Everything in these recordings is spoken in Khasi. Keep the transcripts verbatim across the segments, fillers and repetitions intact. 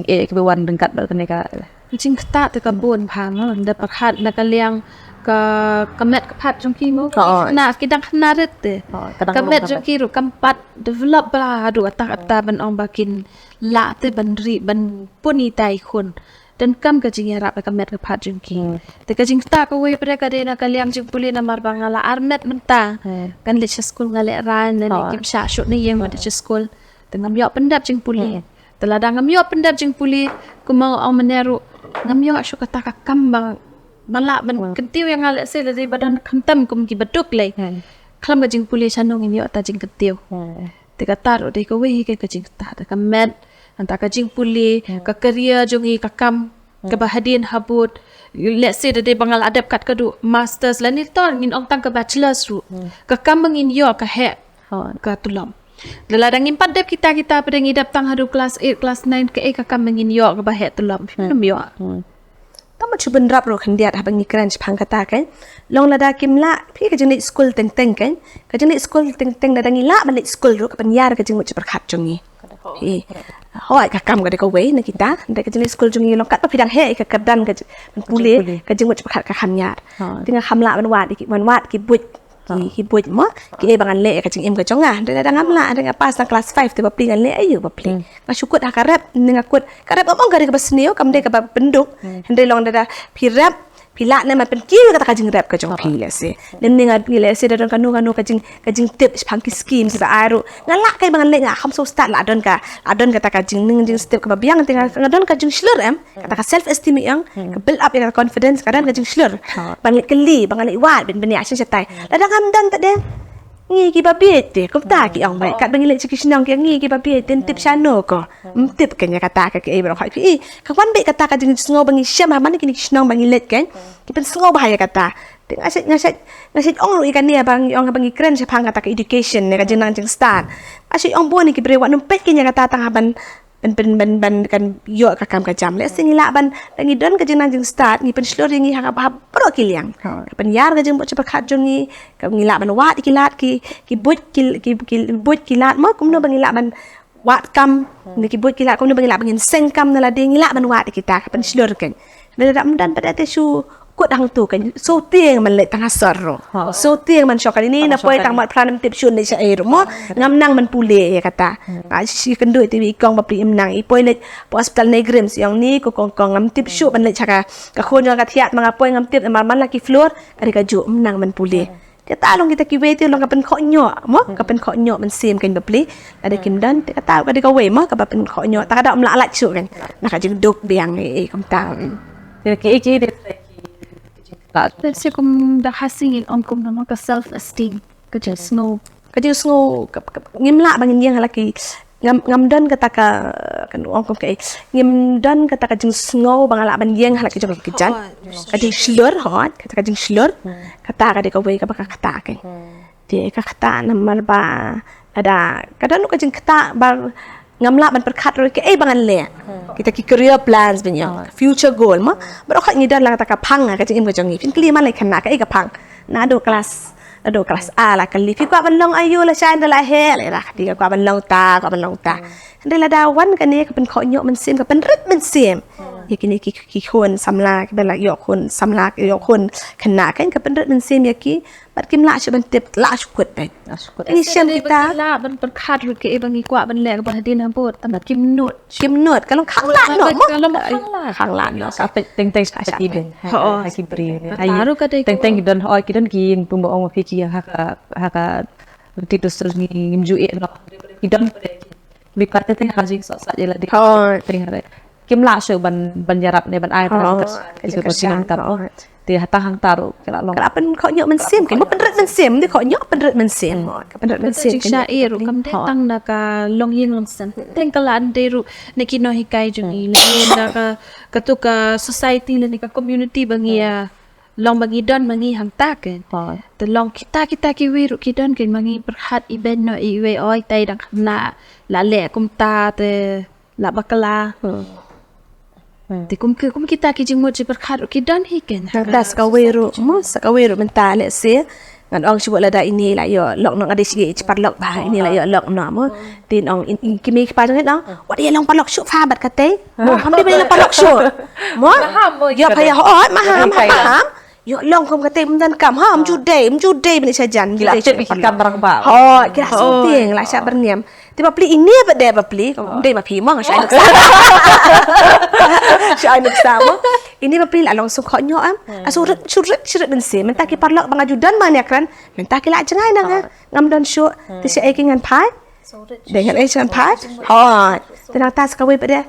eh, ka wan ryngkat bad kane ka. Jingktah te ka bun bha mo, da pyrkhat na ka liang ka, ka met ka phad jong ki mo. Na ki dang khynnah rit te. Ka met jong ki ruh kam pat develop bha haduh katta katta ban ong ba kin lah te ban ri ban pun itai khun. Donkam ka jingïarap ka met ka phad jong ki. Te ka jingktah kawei pat ka dei na ka liang jingpule namar ba nga la armet mynta. Kan leit sha skul nga lehraiñ ne kim shah shuh ne ïeng ban leit sha skul. Te ngam ïoh pyndep jingpule. Te lada ngam ïoh pyndep jingpule, kumba nga ong mynne ruh, ngam ïoh shuh kata ka kam ba, ba lah ban kyntiew ïa nga lehse lada ba don khamtam kum ki baduk lei. Khlem ka jingpule shano ngin ïoh ta jingkyntiew. Te kata ruh dei kawei hi ka jingktah, ta ka met, hangta ka jingpule, ka career jong ngi, ka kam kaba hadien habud. Lehse da dei ba nga la dep kat ka du masters lane to ngin ong tang ka bachelors ruh. Ka kam ba ngin ïoh ka heh ka tulop. Lada ngim pat dep kita kita pat ngi dep tang haduh class eight, class nine, kaei ka kam ba ngin ïoh kaba heh tulop? Ngim ïoh. Tang ba shu bynrap ruh khyndiat haba ngi kren shaphang kata kan. Long lada kim lah phi ka jingleit skul teng teng kan. Ka jingleit skul teng teng lada ngi lah ban leit skul ruh ka pynïar ka jingmut jingpyrkhat jong ngi. Hooid, ka kam ka dei kawei na kita. Hynrei ka jingleit skul jong ngi long katba phi dang heh ka kyrdan ka jing, ban pule, ka jingmut jingpyrkhat ka kham ïar. Te nga kham lah ban wad, ban wad ki buit, ki buit mo, kiei ba ngan leh ka jingim ka jong nga. Hynrei lada ngam lah, hynrei nga pass na class five te bapli ngan leh aïu bapli. Nga shu kut ha ka rep, ne nga kut ka rep, ngam ong ka dei kaba sniew, kam dei kaba pynduk. Hynrei long lada phi rep, phi lah ne ban pynkiew kata ka jingrep ka jong phi lehse. Lymne nga ngi lehse da don kano kano ka jing, ka jingtip shaphang ki scheme sa ai ruh. Nga lah kaei ba ngan leh, nga kham sngewstad, lah don ka, lah don kata ka jingning jingstep kaba biang, te nga, nga don ka jingshlur em. Kata ka self esteem ïa nga, ka build up ïa ka confidence, ka don ka jingshlur. Ban leit kylli, ban leit wad, ban, ban ïa shisha tai. Lada ngam don ta de. Ngi kiba bieit te, kumta ki ong beit. Katba ngi leit sha ki shnong ki ong ngi kiba bieit te, tip shano ko. Ym tip kein ïa kata ka, kaei baroh. Ka wan beit kata ka jingsngew ba ngi shem ha man kine ki shnong ba ngi leit kein. Ki pynsngew bha ïa kata. Te nga shait, nga shait, nga shait ong ruh ïa kane ba ngi ong ba ngi kren shaphang kata ka education ne ka jingnang jingstad. Nga shait ong bun ïa ki briew wat nym peit kein ïa kata tang ha ban ban, ban, ban, ban kan ïoh ka kam ka jam. Lehse ngi lah ban, lada ngi don ka jingnang jingstad, ngi pynshlur ïa ngi ha, ha baroh ki liang. Ka pynïar ka jingmut jingpyrkhat jong ngi, ka ngi lah ban wad ki lad ki, ki buit ki, ki, ki buit ki lad mo, kumno ba ngi lah ban wad kam, ne ki buit ki lad, kumno ba ngi lah ban ngin seng kam na lade, ngi lah ban wad kita, ka pynshlur kein. Lada ym don pat te shu kut hangto kein, shu tieng ban leit tang ha sor ruh. Shu tieng ban shong kane, na poi tang mat phra nym tip shuh leit shaei ruh mo. Ngam nang ban pule ïa kata. Nga shu kynduh te i kong bapli im nang, i poi leit poi hospital NEIGRIHMS, i ong ne ko kong kong ngam tip shuh ban leit sha ka, ka khun jong ka thiah, ma nga poi ngam tip namar man la ki floor ka dei kajuh, ym nang ban pule. Te kata long kita kiwei te long ka pynkhohñioh mo, ka pynkhohñioh mynsiem kein bapli. Lada kim don te kata ka dei kawei mo kaba pynkhohñioh, ta ka dei ym lah lait shuh kein. Na ka jingduk biang ei ei kumta. Te kiei kiei te Te shisha kum da Khasi ngin ong kumno mo, ka self esteem, ka jingsngew. Ka jingsngew, ka, ka, ngim lah ba ngin ïeng ha la ki, ngam, ngam don kata ka, kan ong kum kaei, ngim don kata ka jingsngew ba nga lah ban ïeng ha la ki jong ki kjat. Ka jingshlur, hooid, kata ka jingshlur. Kata ka dei kawei kaba ka ktah kein. Te ka ktah namar ba lada ka don ka jingktah ba ngam lah ban pyrkhat ruh kaei ba ngan leh. Kita ki career plans ban ïoh, future goal mo. Baroh khoit ngi don lang kata ka phang ha ka jingim ka jong ngi. Phin kylli man la ki khynnah kaei ka phang. Naduh class, naduh class A la kylli, phi kwah ban long aïu lashai ynda la heh, la ïa kata ka kwah ban long ta, kwah ban long ta. Hynrei lada wan kane ka pynkhohñioh mynsiem, ka pynrit mynsiem ïa kine ki, ki khun samla, kiba la ïoh khun samla, ïoh khun khynnah, kan ka pynrit mynsiem ïa ki. Bad kim lah shuh ban tip, lah shuh kut beit. Lah shuh kut. Ngi shem kita lah ban pyrkhat ruh kaei ba ngi kwah ban leh kaba hadien habud, tang ba kim nud. Kim nud, ka long khang lah noh mo. Ka long khang lah. Khang lah noh. Ka peit teng teng sha ki dei. Ha ki briew. Teng teng ki don, hooid, ki don ki ïing pynban ong ma phi ki ha ka, ha ka ti tu sel ngi ngim ju ïeh noh. Ki don pyrkhat teng teng ha jingsohsat ïa lade. Hooid. Teng ha. Kim lah shuh ban, ban ïarap ne ban ai. Hooid. Te hata hangta ruh ka la long. Ka la pynkhohñioh mynsiem, ka pynrit mynsiem, dei khohñioh pynrit mynsiem. Ka pynrit mynsiem. Ka jingshaei ruh kam dei tang na ka longïing longsem. Teng ka la dei ruh na ki nonghikai jong ngi, lane na ka, katu ka society lane ka community ba ngi ïa long ba ngi don ma ngi hangta kein. Te long kita kita kiwei ruh ki don kein ma ngi pyrkhat iben noh iwei oi tai dang khynnah la leh kumta te la bakla. Te kum ki, kum kita ki jingmut jingpyrkhat ruh ki don hi kein. Nangta sa kawei ruh mo, sa kawei ruh mynta lehse Ngan ong shu lada ini la ïoh lok noh, nga dei shi paralok bha, ini la ïoh lok noh mo. Te ngan ong, in, in, ki mei ki pa jong ngi ngan ong, wat ïa long paralok shuh pha bad katei. Mo, kam dei ba ïa long paralok shuh. Mo? Maham mo, ïa pha ïa hoi, maham, maham. Ïoh long kum katei, ym don kam, ha, ym ju dei, ym ju dei ban ïa sha jan. Ki la tip ki kam rangbah. Hoi, ki la sngewtieng, la shah byrngem. Te bapli ini ba dei bapli, dei bapli mo, nga shu ai nuksa. Shu ai nuksa mo. Ini bapli la long sngewkhoh ñiuh em. A shu rit, shu rit, shu rit mynsiem. Mynta ki paralok ba nga ju don ban ïakren, mynta ki la jngai na nga. Ngam don shuh. Te shaei ki ngan phai? Dei ngan ei sha ngan phai? Hoi. Te nangta sa kawei pat de.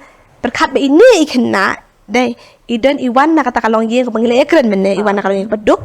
Pyrkhat ba ini i khynnah. Dei, i don i wan na kata ka longïing kaba ngi la ïakren mynne, i wan na ka longïing kaba duk.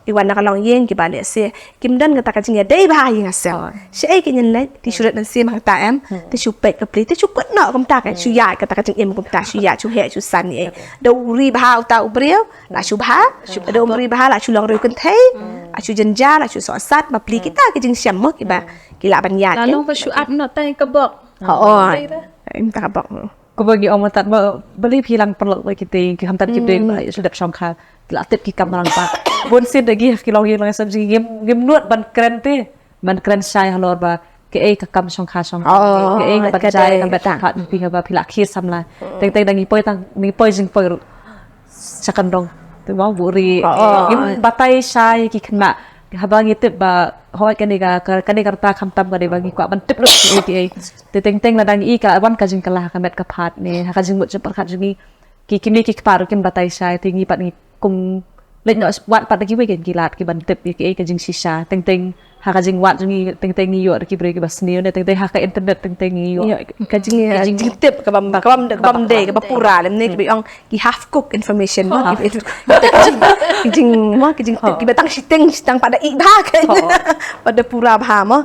I wan na ka longïing kiba lehse kim don kata ka jingïadei bha ïa nga shem. Shaei ki ngin leit, te shu rit mynsiem hangta em, te shu peit bapli, te shu kut noh kumta, ka shu ïaid kata ka jingim kumta, shu ïaid, shu heh, shu san ïa. Da u ri bha uta u briew, la shu bha, da um ri bha, la shu long riew kynthei, la shu jynjar, la shu sohsat, bapli kita ki jingshem mo kiba ki lah ban ïaid. La long ba shu ap noh tang ka bok. Hooid. Im ta ka bok. Kaba ngi ong mynta ba, balei phi lang paralok ba kiti, ki khamtam ki briew ba shu dep shongkha, ki la tip ki kam rangbah. Bun sien da ki, ki longïing longïasem jong ngi, ngim, ngim nud ban kren te, ban kren shai halor ba kaei ka kam shongkha shongkha, kaei ka ban jai, ka ban pat phi haba phi la khie samla. Teng teng da ngi poi tang, ngi poi jingpoi ruh sha kyndong. Te mo, buhrieh. Ngim batai shai ki khynnah. Haba ngi tip ba hooid kane ka, ka, kane ka rta khamtam ka dei ba ngi kwah ban tip ruh kiei kiei. Te teng teng lada ngi i ka wan ka jingkylla ha ka met ka phad ne ha ka jingmut jingpyrkhat jong ngi. Ki kmie ki kpa ruh kim batai shai, te ngi pat ngi kum leit noh wad pat da kiwei ki lad ki ban tip ïa kiei ka jingshisha. Teng teng ha ka jingwad jong ngi teng teng ngi ïoh da ki briew kiba sniew ne teng teng ha ka internet teng teng ngi ïoh. Ïoh ka jing, ka jingtip kaba, kaba, kaba dei kaba pura lem ne kiba ong ki half cook information mo, ki, ki jing, ki jing mo, ki jingtip kiba tang shiteng, shiteng pat da ih bha kan. Pat da pura bha mo.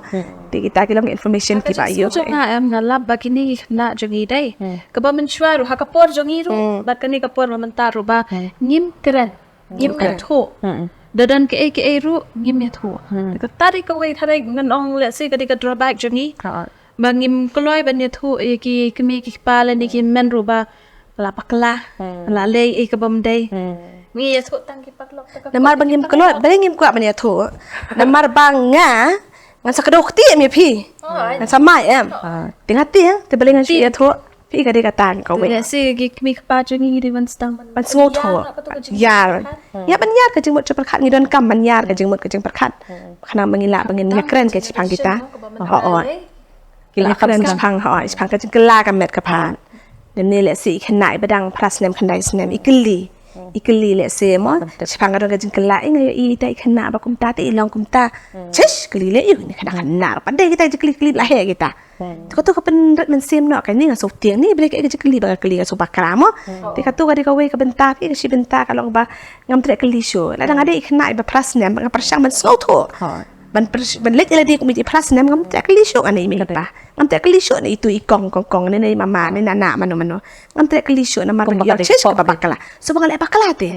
Te kita ki long information kiba ïoh. Jong nga em, nga lap ba kine ki khynnah jong ngi dei. Kaba mynshuwa ruh ha ka por jong ngi ruh bad kane ka por ba mynta ruh ba ngim kren, ngim ïathuh. Da don kaei kaei ruh ngim ïathuh. Kata dei kawei, kata dei ngan ong lehse ka dei ka drawback jong ngi. Ba ngim kloi ban ïathuh ïa ki kmie ki kpa lane ki men ruh ba la bakla, la leh ei kaba ym dei. Ngi ïathuh tang ki paralok. Namar ba ngim kloi, ba ngim kwah ban ïathuh. Namar ba nga ngan sa kdew kti em ïa phi. Ngan sa mai em. Te nga tieng, te balei ngan shu ïathuh. Phi ka dei kata kawei. Te lehse ki kmie ki kpa jong ngi dei ban sdang ban sngewthuh. Ïar. Ïa ban ïar ka jingmut jingpyrkhat, ngi donkam ban ïar ka jingmut ka jingpyrkhat. Khnang ba ngin lah ba ngin ïakren ka shaphang kita. Hooid. Ki la kren shaphang, hooid, shaphang ka jingkylla ka met ka phad. Lymne lehse i khynnah iba dang phra snem khyndai snem i kylli. I kylli lehse mo shaphang ka don ka jingkylla, i nga ïohi ita i khynnah ba kumta te i long kumta. Shish, kylli leh, i khynnah khynnah. Pat dei kita jingkylli kylli ba la heh kita. Te kato ka pynrit mynsiem noh, kane nga sngewtieng ne balei ka jingkylli ba ka kylli ka sngewbakla mo. Te kato ka dei kawei ka bynta, ka shi bynta ka long ba ngam treh kylli shuh. Lada nga dei i khynnah iba phra snem nga pyrshang ban sngewthuh. Ban pyrsh-, ban leit ïa lade kum i phra snem ngam treh kylli shuh ïa i mei i pa. Ngam treh kylli shuh na itu i kong kong kong ne na i mama ne na na mano mano. Ngam treh kylli shuh namar ba ngi ïoh shish kaba bakla. So ba nga leh bakla te.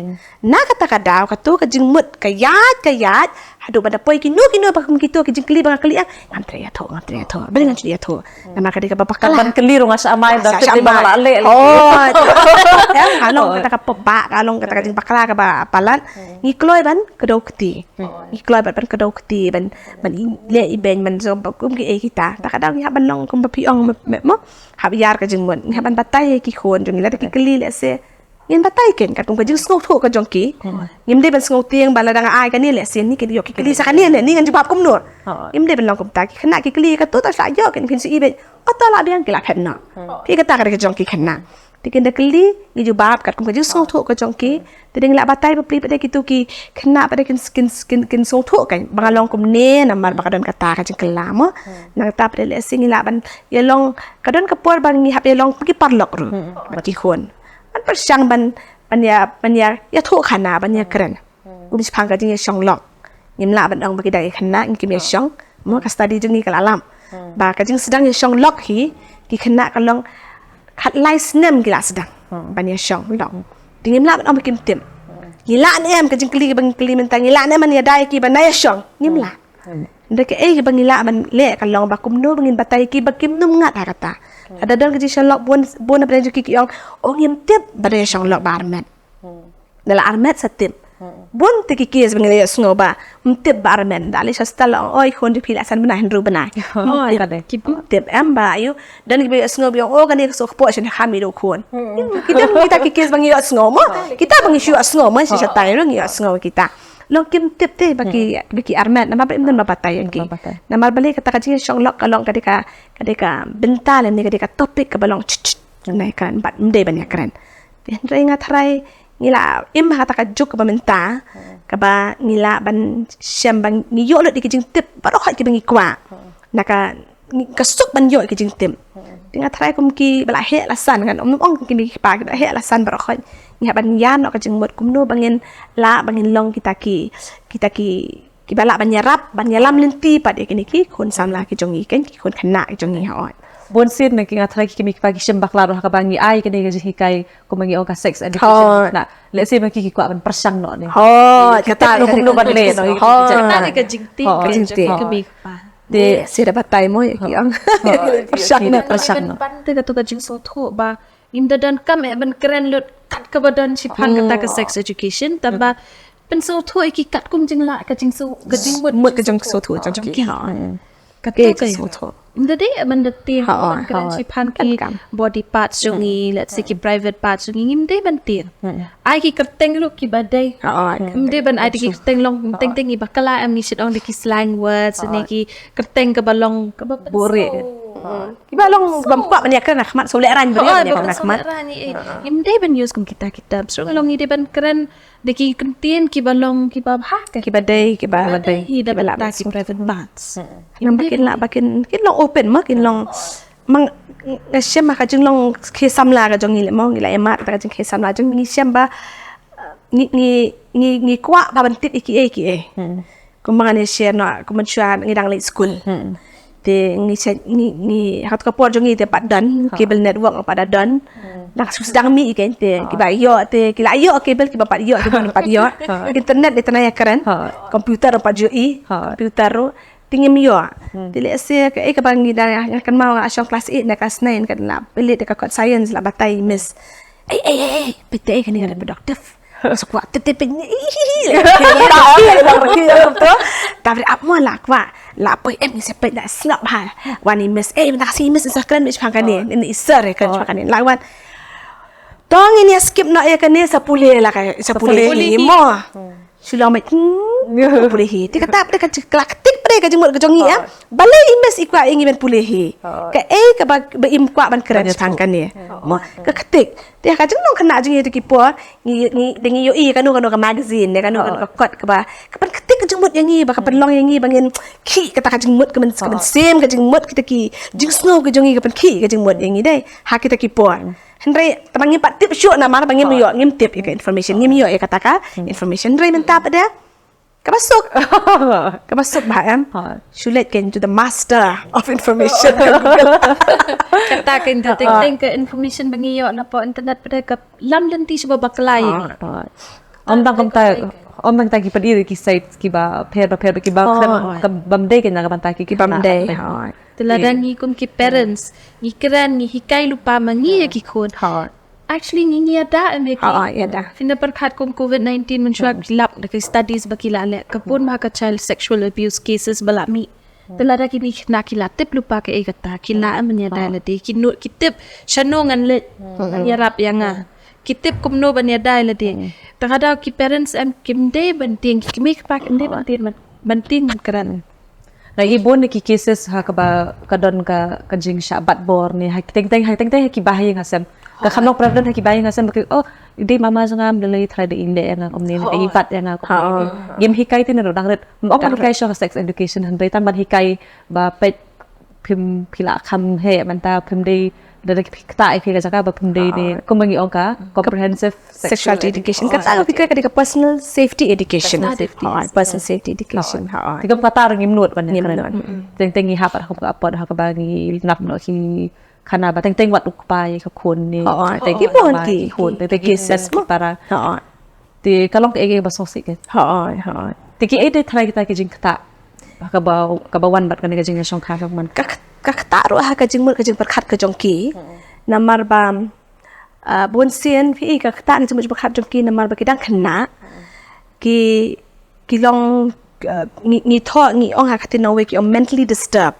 Na kata ka daw kato ka jingmut ka ïaid ka ïaid haduh ba da poi kino kino ba kum kito ki jingkylli ba nga kylli ah. Ngam treh ïathuh, ngam treh ïathuh. Balei ngan shu ïathuh. Namar ka dei kaba bakla. Ban kylli ruh nga sha amai ba tip ba la leh. Oh. Ka long kata ka pop ba, ka long kata ka jingbakla kaba palat. Ngi kloi ban kdew kti. Ngi kloi ban, ban kdew kti, ban, ban leh i beiñ, ban jop ba kum kiei kita. Ta ka daw ngi hap ban long kumba phi ong mo. Hap ïar ka jingmut. Ngi hap ban batai ki khun jong ngi lada ki kylli lehse. Ngin batai ken katkum ka jingsngewthuh ka jong ki. Ngim dei ban sngewtieng ba lada nga ai kane lehse ni kin ïoh ki kylli sa kane ne ni ngan jubab kumno. Ngim dei ban long kumta, ki khynnah ki kylli kato ta sa ïoh kin phin shu i beiñ. Kato la biang ki la phet noh. Phi kata ka dei ka jong ki khynnah. Te kin da kylli ngi jubab katkum ka jingsngewthuh ka jong ki. Te dei ngi la batai bapli pat de kito ki khynnah pat de kin, kin, kin, kin sngewthuh kan ba nga long kumne namar ba ka don kata ka jingkylla mo. Nangta pat de lehse ngi lah ban ïa long, ka don ka por ba ngi hap ïa long ki paralok ruh bad ki khun. Ban pyrshang ban, ban ïa, ban ïa, ïathuh khana, ban ïakren. Kum shaphang ka jingïashong lok. Ngim lah ban ong ba ki dang ïa khynnah ngi kim ïashong. Mo ka study jong ngi ka la lap ba ka jingsdang ïashong lok hi, ki khynnah ka long khatlai snem ki la sdang ban ïashong lok. Te ngim lah ban ong ba kim tip. Ngi lah ne em, ka jingkylli kaba ngi kylli mynta, ngi lah ne em ban ïada ïa ki ban ïashong. Ngim lah. Hynrei kaei kaba ngi lah ban leh ka long ba kumno ba ngin batai ïa ki ba kim nym ngat ha kata. Lada don ka jingshong lok bun, bun na pdeng jong ki ki ong, o ngim tip ba da ïashong lok ba armet. Da la armet sa tip. Bun te ki case ba ngi la ïohsngew ba ym tip ba armet, da leit sha hospital la ong, oi khun, phi la san bnai, hynriew bnai. Oi, ka dei. Ki bym tip em ba ïoh. Don kiba ïohsngew ba ong, oh, kane ka shu kpoh shen ha kham ïa u khun. Ki don kita ki case ba ngi ïohsngew mo. Kita ba ngi shu ïohsngew mo, shisha tai ruh ngi ïohsngew kita. Long kim tip te ba ki, ba ki armet, namar ba im don ba batai ïa ki. Ba batai. Namar balei kata ka jingïashong lok ka long ka dei ka, ka dei ka bynta lane ka dei ka topic kaba long ch-, ch-, na ïakren, bad ym dei ban ïakren. Te hynrei nga tharai ngi la im ha kata ka juk kaba mynta, kaba ngi lah ban shem ba ngi ïoh lut ïa ki jingtip baroh kiba ngi kwah. Na ka, ngi, ka suk ban ïoh ïa ki jingtip. Te nga tharai kum kiba la heh la san, ngan ym ong ki mei ki pa, kiba la heh la san baroh, ngi hap ban ïa noh ka jingmut kumno ba ngin lah, ba ngin long kita ki, kita ki, kiba lah ban ïarap, ban ïalam lynti pat ïa kine ki khun samla ki jong ngi, ki khun khynnah ki jong ngi, hooid. Bun sien na ki, nga tharai ki mei ki pa ki shem bakla ruh ha kaba ngi ai kane ka jinghikai kumba ngi ong ka sex education. Hooid. Na, let's say ma ki ki kwah ban pyrshang noh ne. Hooid, kata ka kumno ban leh noh. Hooid. Kata ka jingtip, hooid, ka jingtip. Ki mei ki pa. Te shisha batai mo ïa ki ong. Pyrshang noh, pyrshang noh. Ban te kato ka jingsngewthuh ba ngim da donkam eh ban kren lut kat kaba don shaphang kata ka sex education, tangba pynsngewthuh ïa ki katkum jinglah, ka jingsngew, ka jingmut, mut ka jingsngewthuh jong ki. Hooid. Kato ka jingsngewthuh. Ym da dei ban da tieng ban kren shaphang ki body parts jong ngi, let's say ki private parts jong ngi, ngim dei ban tieng. Ai ki kyrteng ruh kiba dei. Hooid. Ym dei ban ai da ki kyrteng long, teng teng ngi bakla em, ngi shu ong da ki slang words ne ki kyrteng kaba long kaba buhrieh. Kiba long bym kwah ban ïakren ha khmat, shu leh rang ban ïakren ha khmat. Ngim dei ban use kum kita ki terms ruh, long ngi dei ban kren da ki kyntien kiba long kiba bha, kiba dei, kiba dei hi da bynta ki private parts. Namar ba kin lah, ba kin, kin long open mo, kin long, ma nga shem ha ka jinglong khie samla ka jong ngi leh mo, ngi la ïa mad da ka jingkhie samla jong ngi, shem ba ngi, ngi, ngi, ngi kwah ba ban tip ïa kiei kiei. Kumba ngan ïa share noh, kumba shuwa ngi dang leit skul. Te ngi shu, ngi, ngi, ha kato ka por jong ngi te pat don cable network, pat da don. Dang shu sdang mih ïa ki, te kiba ïoh te ki la ïoh cable, kiba pat ïoh te kim pat ïoh. Internet te tang ïa kren. Computer pat ïoh i, computer ruh. Te ngim ïoh. Te lehse kaei kaba ngi da, nga kynmaw nga shong class eight ne class nine, ka la pynleit da ka kot science, la batai miss. Ei, ei, ei, ei, peit te, ei, kane ka reproductive. Sa kwah tip tip peit, hi hi hi. Tabre ap mo, la kwah. La poi em, ngi sa peit, la sngap ha. Wan i miss, eh, mynta ka sngi miss sa kren beit shaphang kane. Ni sir kren shaphang kane. La wan. To ngin ïa skip noh ïa kane, sa pule la ka, sa pule hi mo. Shu long beit, hmm, pule hi. Te kata pat ka, ka la ktik pat ka jingmut ka jong ngi em. Balei i miss i kwah ïa ngi ban pule hi. Kaei kaba, ba im kwah ban kren shaphang kane. Mo, ka ktik. Te ha ka jinglong khynnah jong ngi te ki por, ngi, ngi, da ngi ïohi kano kano ka magazine ne kano kano ka kot kaba, ka pynktik ka jingmut ïa ngi, ba ka pynlong ïa ngi ba ngin khih kata ka jingmut, ka myn, ka mynsiem, ka jingmut, kita ki jingsngew ka jong ngi, ka pynkhih ka jingmut ïa ngi dei ha kita ki por. Hynrei tang ba ngim pat tip shuh namar ba ngim ïoh, ngim tip ïa ka information, ngim ïoh ïa kata ka information. Hynrei mynta pat de kaba suk. Kaba suk bha em. Shu leit kein to the master of information. Kata kein, ka teng teng ka information ba ngi ïoh na pdeng internet pat de ka lam lynti shuh ba bakla ïa ngi. Ym tang kumta, ym tang kumta, ki pat ïa ki sites kiba pher ba pher ba kiba kren ka bym dei, kein na ka bynta ki, ki bym dei. Te lada ngi kum ki parents ngi kren, ngi hikai lypa ma ngi ïa ki khun. Actually ngi, ngi ïada em ïa ki. Ïada. Phin da pyrkhat kum covid nineteen, mynshuwa ki lap da ki studies ba ki la leh, ka bun bha ka child sexual abuse cases ba la mih. Te lada kine ki khynnah ki la tip lypa kaei kata, ki lah em ban ïada ïa lade, ki nud, ki tip shano ngan leit ban ïarap ïa nga. Ki tip kumno ban ïada ïa lade. Te ka daw ki parents em kim dei ban tieng, ki kmie ki kpa kim dei ban tieng ban, ban tieng ban kren. Na, i bun ki cases ha kaba ka don ka, ka jingshah bat bor ne ha teng teng, ha teng teng ha kiba ha ïing ha sem. Ka kham long prevalent ha kiba ha ïing ha sem ba ki, oh, i dei mama jong nga, ym lei lei, tharai da i leh ïa nga kumne, da i bat ïa nga kumne. Ngim hikai te ne ruh dang rit. Ym ong ban hikai shuh ha sex education, hynrei tang ban hikai ba peit phim, phi la kham heh mynta, phim dei, da, da phi ktah ïa phi ka jaka ba phim dei ne, kumba ngi ong ka comprehensive sexuality education. Kata ka phi ka, ka dei ka personal safety education. Personal safety. Personal safety education. Te kum kata ruh ngim nud ban ïa kren. Teng teng ngi hap pat ha kum ka apot ha kaba ngi nap noh ki khana ba teng teng wat u kpa ïa ka khun ne. Teng teng ki khun, teng teng ki para. Te ka long kaei kaei ba sngewsih ka. Hooid, hooid. Te kiei de tharai kita ki jingktah kaba, kaba wan bad kane ka jingïashongkha ka man. Ka, ka ktah ruh ha ka jingmut ka jingpyrkhat ka jong ki. Namar ba, ah, bun sien phi i ka ktah ka jingmut jingpyrkhat jong ki namar ba ki dang khynnah. ki ki long uh, ngi ngi thoh ngi ong ha ka ktien Norway ki ong mentally disturbed.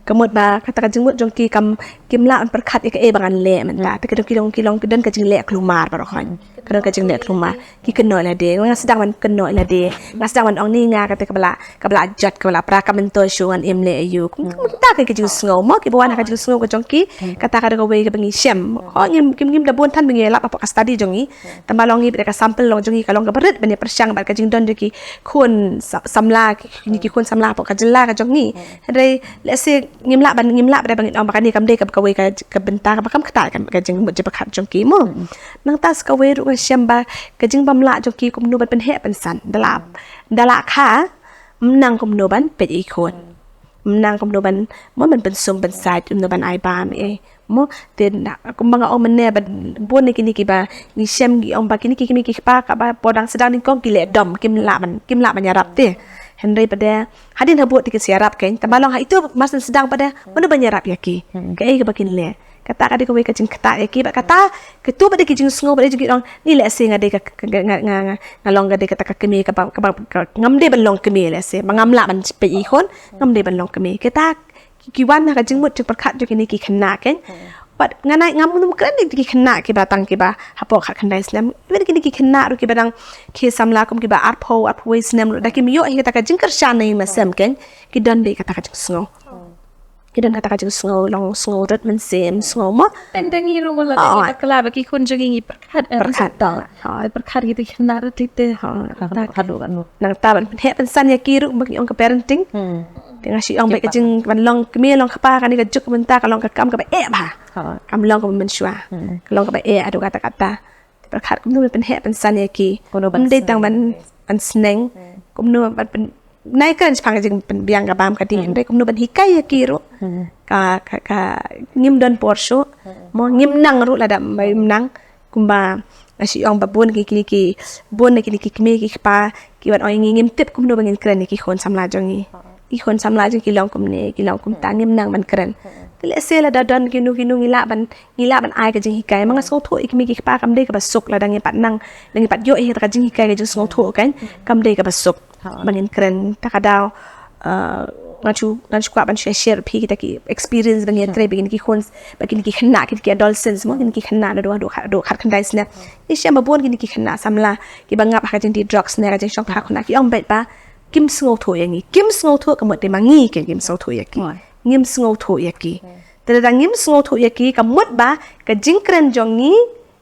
Ka mut ba kata ka jingmut jong ki kam kim lah ban pyrkhat ïa kaei ba ngan leh mynta. Te ki dong ki long ki long ki don ka jingleh klumar baroh khoit. Ka don ka jingleh klumar. Ki kynnoh ïa lade. Nga sdang ban kynnoh ïa lade. Nga sdang ban ong ni nga kata ka ba la ka ba la jot ka ba la pra ka myntoi shu ngan im leh aïu. Mynta ka jingsngew mo ki ba wan ha ka jingsngew ka jong ki. Kata ka dei kawei ka ba ngi shem. Ho ngim kim ngim da bun than ba ngi lap hapoh ka study jong ngi. Tang ba long ngi bad ka sample long jong ngi ka long ka barit ban ïa pyrshang bad ka jingdon jong ki khun sa- samla ki ki khun samla hapoh ka jylla ka jong ngi. Hynrei lehse ngim lah ban ngim lah ban ngin ong ba kane kam dei ka kawei ka ka bynta ka ba kam kata ka jingmut jingpyrkhat jong ki mo. Nangta sa kawei ruh nga shem ba ka jingbymlah jong ki kumno ban pynheh pynsan da la da la kha mnang kumno ban peit ïa ki khun. Mnang kumno ban mo ban pynsum pynsait kumno ban ai bam eh. Mo te na kumba nga ong mynne ba bun na kine ki ba ngi shem ki ong ba kine ki kmie ki kpa ka ba por dang sdang nyngkong ki leh dom kim lah ban kim lah ban ïarap te. Hynrei pat de hadien habud te ki sa ïarap kein tang ba long ha itu mar sdang pat de mano ban ïarap ïa ki. Kaei ka ba kin leh. Kata ka dei kawei ka jingkata ïa ki ba kata ka tu pat de ki jingsngew pat de jong ki ong ni lehse nga dei ka ka- nga nga nga nga long ka dei kata ka kmie ka ba ka ba ka- ngam dei ban long kmie lehse ba ngam lah ban peit ïa ki khun ngam dei ban long kmie. Kata ki ki wan ha ka jingmut jingpyrkhat jong kine ki khynnah kein. Pat nga nai ngam nym kren ïa ki khynnah ki ba tang ki ba hapoh khatkhyndai snem. Even kine ki khynnah ruh ki ba dang ki samla kum ki ba arphew arphew wei snem ruh da kim ïoh hi kata ka jingkyrshan na ïing na sem kein. Ki don beit kata ka jingsngew. Ki don kata ka jingsngew long sngew rit mynsiem sngew mo. Teng teng hi ruh mo la Oh. Bakla ba ki khun jong ngi pyrkhat. Pyrkhat. Pyrkhat ki tu khynnah ruh ti te. Haduh kan. Nangta ban pynheh pynsan ïa ki ruh ba ki ong ka parenting. Te nga shu ong beit ka jing ban long kmie long kpa kane ka juk mynta ka long ka kam ka ba eh bha. Kam long ka ba mynshuwa. Ka long ka ba eh haduh katta katta. Te pyrkhat kumno ban pynheh pynsan ïa ki. Ym dei tang ban ban sneng. Kumno ban pyn nai kren shaphang ka jingpynbiang ka bam ka dih hynrei kumno ban hikai ïa ki ruh. Ka ka ka ngim don por shuh. Mo ngim nang ruh lada ba ngim nang. Kumba nga shu ong ba bun ki ki ki bun na kine ki kmie ki kpa ki wan ong ïa ngi ngim tip kumno ba ngin kren ïa ki khun samla jong ngi. Ki khun samla jong ki long kumne ki long kumta ngim nang ban kren. Te lehse lada don kino kino ngi lah ban ngi lah ban ai ka jinghikai ma nga sngewthuh ïa ki kmie ki kpa kam dei ka ba suk lada ngi pat nang lada ngi pat ïoh ïa ka jinghikai ka jingsngewthuh kan kam dei ka ba suk. Ba ngin kren ta ka daw. Uh, ngan shu ngan shu kwah ban shu share phi kita ki experience ba ngi trei ba kine ki khun ba kine ki khynnah kita ki adolescents mo kine ki khynnah na dua dua dua khat khyndai snem. Ngi shem ba bun kine ki khynnah samla ki ba ngap ha ka jingdih drugs ne ka jingshong kha khynnah ki ong beit ba kim sngewthuh ïa ngi kim sngewthuh ka mut te ma ngi kim sngewthuh ïa ki. Ngim sngewthuh ïa ki. Te lada ngim sngewthuh ïa ki ka mut ba ka jingkren jong ngi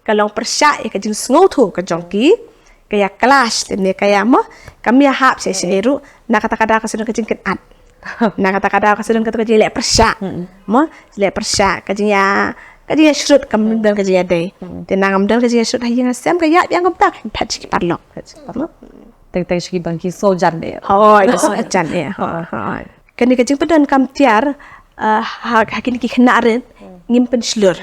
ka long pyrshah ïa ka jingsngewthuh ka jong ki ka ïa clash te ne ka ïa mo kam ïa hap sha sha ruh na kata ka daw ka sdang ka jingkynat na kata ka daw ka sdang ka tu ka jingleh pyrshah mo leh pyrshah ka jingïa ka jingïa shrut kam don ka jingïa dei te na ngam don ka jingïa shrut ha ïing ha sem ka ïa biang kumta phet shi ki parlok teng teng shi ki bang ki so jan de hoi ka so jan de hoi hoi kane ka jingpyndon kam tiar ha ha kine ki khynnah rit ngim pynshlur